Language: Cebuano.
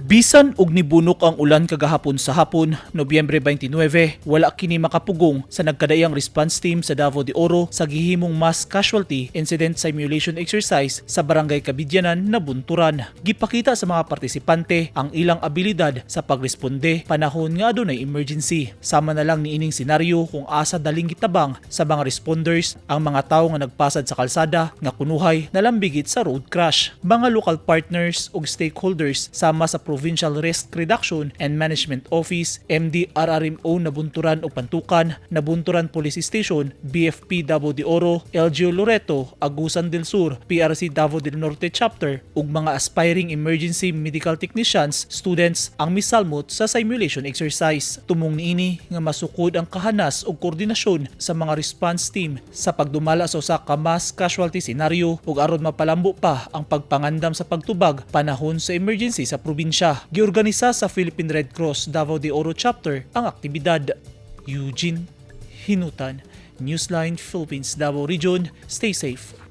Bisan og nibunok ang ulan kagahapon sa hapon, Nobyembre 29, wala kini makapugong sa nagkadaiyang response team sa Davao de Oro sa gihimong mass casualty incident simulation exercise sa Barangay Cabidyanan, Nabunturan. Gipakita sa mga partisipante ang ilang abilidad sa pagresponde panahon nga adunay emergency. Sama na lang niining senaryo kung asa daling gitabang sa mga responders ang mga tawo nga nagpasad sa kalsada nga kunuhay nalambigit sa road crash. Mga local partners ug stakeholders sama sa Provincial Risk Reduction and Management Office, MDRRMO Nabunturan ug Pantukan, Nabunturan Police Station, BFP Davao de Oro, LGU Loreto, Agusan del Sur, PRC Davao del Norte Chapter ug mga aspiring emergency medical technicians, students ang misalmot sa simulation exercise. Tumong niini nga masukod ang kahanas ug koordinasyon sa mga response team sa pagdumala sa usa ka mass casualty scenario ug aron mapalambo pa ang pagpangandam sa pagtubag panahon sa emergency sa probinsya. Giorganisa sa Philippine Red Cross Davao de Oro Chapter ang aktibidad. Eugene Hinutan, Newsline Philippines Davao Region. Stay safe.